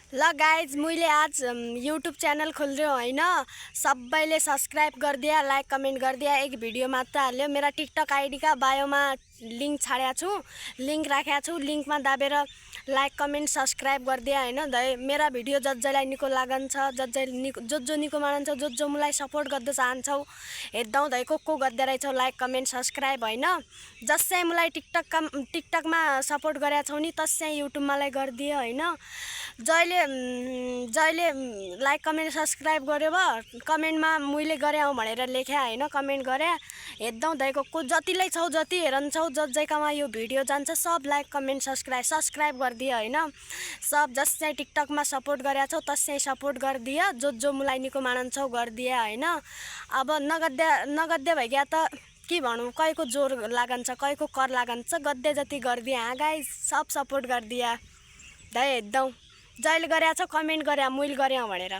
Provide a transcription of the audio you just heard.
ल गाइज मैले आज यूट्यूब च्यानल खोलिदियो हैन। सबैले सब्सक्राइब गरिदिया, लाइक कमेन्ट गरिदिया। एक भिडियो मात्र हाल्यो। मेरा टिकटक आईडी का बायोमा लिंक छाड्या छु, लिंक राख्या छु। लिंकमा दाबेर लाइक कमेन्ट सब्सक्राइब गरिदिया हैन। मेरा भिडियो जजलाई निको लागन्छ, जो निको मानन्छ, जो मलाई सपोर्ट गर्न चाहन्छौ हेर्दाउ दै को गर्दै रहेछौ लाइक कमेन्ट सब्सक्राइब हैन। जसै मलाई टिकटकमा सपोर्ट गर्या छौ नि तसै यूट्यूबमा लाई गरिदियो हैन। जहिले लाइक कमेन्ट सब्सक्राइब गर्यो भ कमेन्टमा मैले गर्याउ भनेर लेख्या हैन। कमेन्ट गर्या हेर्दाउ दैको को जतिलाई छौ, जति हेरन्छौ, जैकामा यो भिडियो जान्छ सब लाइक कमेन्ट सब्सक्राइब गरिदियो हैन। सब जसै टिकटकमा सपोर्ट गर्या छौ तसै सपोर्ट गरिदियो। जो मलाई निको मानन्छौ गरिदिया हैन। अब नगद्दे भइग्या त के भनौं, कहीको जोर लागन्छ, कहीको कर लागन्छ। गद्दे जति गरिदिया गाइस, सब सपोर्ट गरिदिया। दै हेर्दाउ जहिले गर्या छ कमेन्ट गर्या मैले गर्या भनेर।